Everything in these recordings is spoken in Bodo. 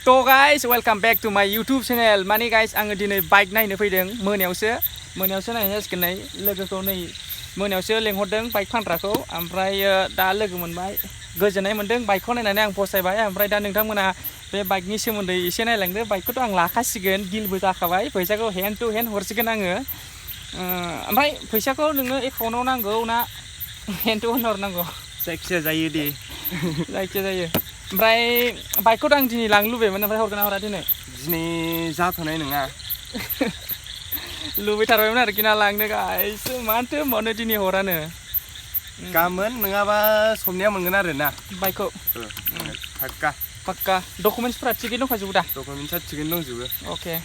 तो गाइस वेलकम बैक टू माय यूट्यूब चैनल माने गाइस आङो दिनै बाइक नायनो फैदों मोनायावसो नायनो जासिगोन नै लोगोखौ नै मोनायावसो लेंहरदों बाइक फानग्राखौ ओमफ्राय दा लोगो मोनबाय गोजोननाय मोनदों बाइकखौ नायनानै आं फसायबाय ओमफ्राय दा नोंथांमोना बे बाइकनि सोमोन्दै एसे नायलांदो बाइकखौथ' आं लाखासिगोन डिलबो जाखाबाय फैसाखौ हेन्ड टु हेन्ड हरसिगोन आङो ओमफ्राय फैसाखौ नोंनो एकाउन्टाव नांगौ ना हेन्ड टु हेन्ड हरनांगौ जायखिया जायो दे जायखिया जायो ओमफ्राय बाइकखौथ' आं दिनै लांनो लुबैयोमोन ओमफ्राय हरगोन ना हरा दिनै जाथ'नाय नङा लुबैथारबायमोन आरोखि ना लांनो गाइस माथो होनबावनो दिनै हरानो गाबोन नङाबा समनिया मोनगोन आरो ना बाइकखौ पाक्का डकुमेन्टसफोरा थिगैनो दंखाजोबो दा डकुमेन्टसा थिगैनो दंजोबो अके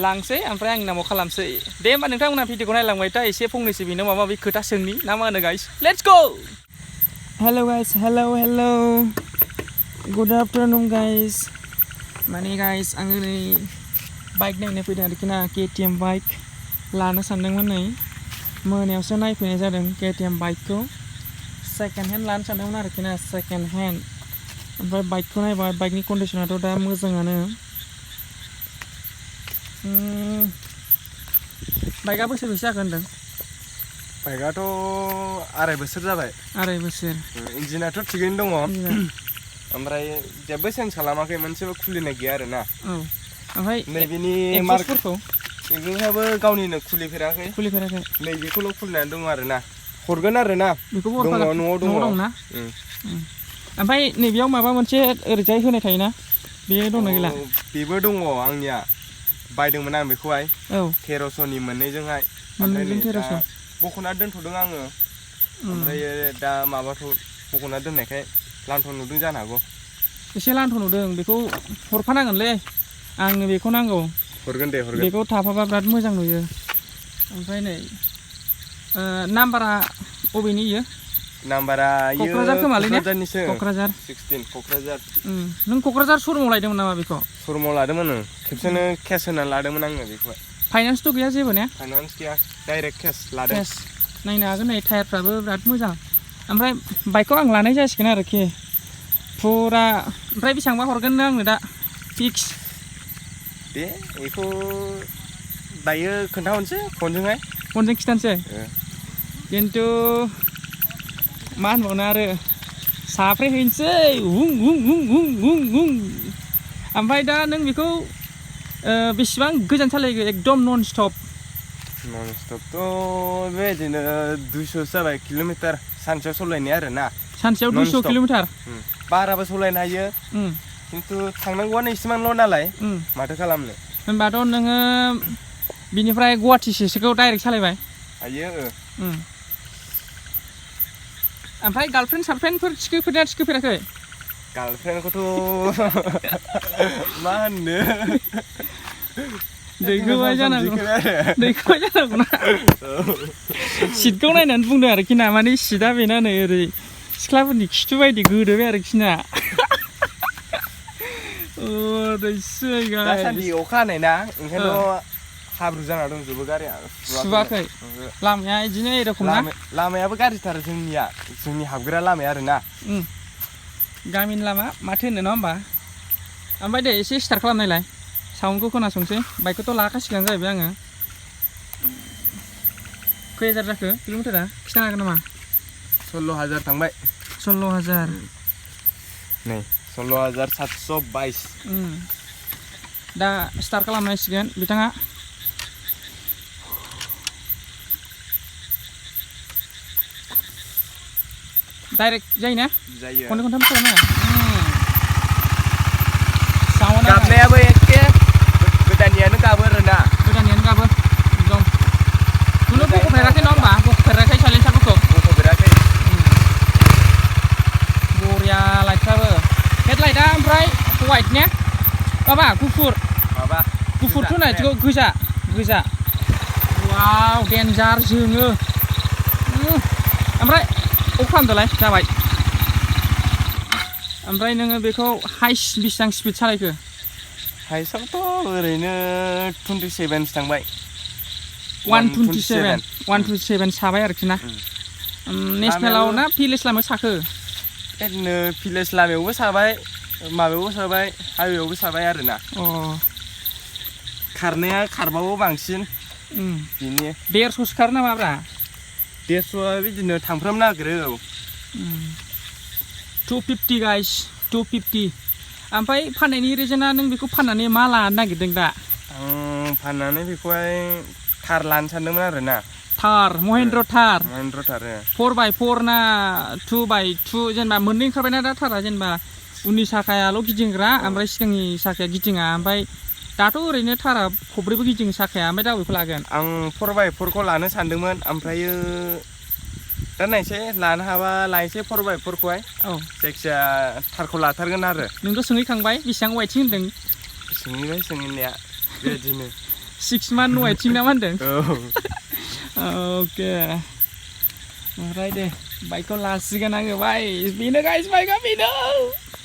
लांसै ओमफ्राय आंनि नामाव खालामसै दे होमबा नोंथांमोना भिडिअखौ नायलांबाय दा एसे फंनैसो बेनो माबा माबि खोथा सोंनि ना मा होनो guys let's go hello guys hello good afternoon guys माने गाइस आङो नै बाइक नायनो फैदों आरोखि ना केटिएम बाइक लानो सानदोंमोन नै मोनायावसो नायफैनाय जादों केटिएम बाइकखौ सेकेन्ड हेन्ड लानो सानदोंमोन आरोखि ना सेकेन्ड हेन्ड ओमफ्राय बाइकखौ नायबाय बाइकनि कन्डिसनाथ' दा मोजाङानो बाइकआ बोसोरबेसे जाखो होनदों बाइकआथ' 2.5 बोसोर जाबाय 2.5 बोसोर इन्जिनाथ' थिगैनो दङ ओमफ्राय जेबो चेन्ज खालामाखै मोनसेबो खुलिनाय गैया आरो ना औ ओमफ्राय नैबेनि मार्कफोरखौ बेजोंहाबो गावनिनो खुलिफेराखै नैबेखौल' खुलिनानै दङ आरो ना हरगोन आरो ना बेखौबो दङ न'आव दंना ओमफ्राय नैबेयाव माबा मोनसे ओरैजाय होनाय थायोना बे दंना गैला बेबो दङ आंनिया बायदोंमोन आं बेखौहाय औ 1300नि मोननैजोंहाय मोननैजों 1300 बख'ना दोनथ'दों आङो ओमफ्राय दा माबाथ' बख'ना दोननायखाय लान्थ' नुदों जानो हागौ एसे लान्थ' नुदों बेखौ हरफानांगोनलै आंनो बेखौ नांगौ हरगोन बेखौ थाफाबा बिराद मोजां नुयो ओमफ्राय नै नाम्बारा बबेनि इयो नाम्बारा क'क्राझार खोमालै ने क'क्राझार 16 क'क्राझार नों क'क्राझार श'रुमाव लायदोंमोन नामा बेखौ श'रुमाव लादोंमोन खेबसेनो केस होनानै लादोंमोन आङो बेखौहाय फाइनान्सथ' गैया जेबो ने फाइनान्स गैया डाइरेक्ट केस लादों नायनो हागोन नै टायारफ्राबो बिराद मोजां ओमफ्राय बाइकखौ आं लानाय जासिगोन आरोखि फुरा ओमफ्राय बेसेबांबा हरगोन नों आंनो दा फिक्स दे बेखौ दायो खोन्थाहरनोसै फनजों खिथानोसै खिन्थु मा होनबावनो आरो साफ्रे हैनोसै ओमफ्राय दा नों बेखौ बेसेबां गोजान सालायखो एकदम नन स्टपथ' बेबायदिनो 200 जाबाय किल'मिटार सानसेयाव सालायनाय आरो ना सानसेयाव 200 किल'मिटार बाराबो सालायनो हायो खिन्थु थांनांगौआनो इसेबांल' नालाय माथो खालामनो होनबाथ' नोङो बिनिफ्राय गुवाहाटिसिमखौ डाइरेक्ट सालायबाय हायो ओमफ्राय गार्लफ्रेन्डफोर थिखोफेराखै गार्लफ्रेन्डखौथ' मा होननो दैखोबाय जानांगौ ना सिटखौ नायनानै बुंदों आरोखि ना माने सिटआ बेना नै ओरै सिख्लाफोरनि खिथु बायदि गोदोबाय आरोखि ना दासान्दि अखा हानाय ना ओंखायनोथ' हाब्रु जाना दंजोबो गारिया सुवाखै लामाया बिदिनो एरखम ना लामायाबो गाज्रिथार जोंनि हाबग्रा लामाया आरो ना गामिनि लामा माथो होनो नङा होमबा ओमफ्राय दे एसे स्टार्ट खालामनायलाय साउन्डखौ खोनासंसै बाइकखौथ' लाखासिगोन जाहैबाय आङो खै हाजार जाखो किल'मिटारा खिथानो हागोन नामा 16,000 थांबाय 16,000 नै 16,722 दा स्टार्ट खालामनांसिगोन बिथाङा डाइरेक्ट जायोना खननै खनथाम खालामनाङा गाबनायाबो एखे गोदानियानो गाबो आरोना एकदम खुनु बख'फेराखै नङा होमबा बख'फेराखै साइलेन्सारफोरखौ बख'फेराखै बरिया लाइटफ्राबो हेडलाइटआ ओमफ्राय वाइट ने माबा गुफुरथ' नायथिखौ गोजा वाव डेन्जार जोङो ओमफ्राय अफ खालामदोलाय जाबाय ओमफ्राय नोङो बेखौ हाइस बेसेबां स्पिड सालायखो हाइसावथ' ओरैनो 27 थांबाय 127 साबाय आरोखि ना नेसनेलाव ना भिलेज लामायाव साखो बिदिनो भिलेज लामायावबो साबाय माबायावबो साबाय हाइवेआवबो साबाय आरोना अ खारनाया खारबावो बांसिन बिनि 150 खारो नामाब्रा 150 बिदिनो थांफ्राम नागिरो औ 250 गाइस 250 ओमफ्राय फाननायनि रिजोना नों बेखौ फाननानै मा लानो नागिरदों दा आं फाननानै बेखौहाय थार लानो सानदोंमोन आरोना थार महेन्द्र थार 4x4 ना 2x2 जेनेबा मोननै ओंखारबायना दा थारा जेनेबा उननि साखायाल' गिदिंग्रा ओमफ्राय सिगांनि साखाया गिदिङा ओमफ्राय दाथ' ओरैनो थारा खब्रैबो गिदिङो साखाया ओमफ्राय दा बेखौ लागोन आं 4x4खौ लानो सानदोंमोन ओमफ्रायो दा नायसै लानो हाबा लायसै 4x4खौहाय औ जायखिया थारखौ लाथारगोन आरो नोंथ' सोंहैखांबाय बेसेबां वाइथिं होनदों सोंहैबाय सोंहैनाया बेबायदिनो 6 month वाइथिं ना मा होनदों औ ओके ओमफ्राय दे बाइकखौ लासिगोन आङो बाय बेनो गाइस बाइकआ बेनो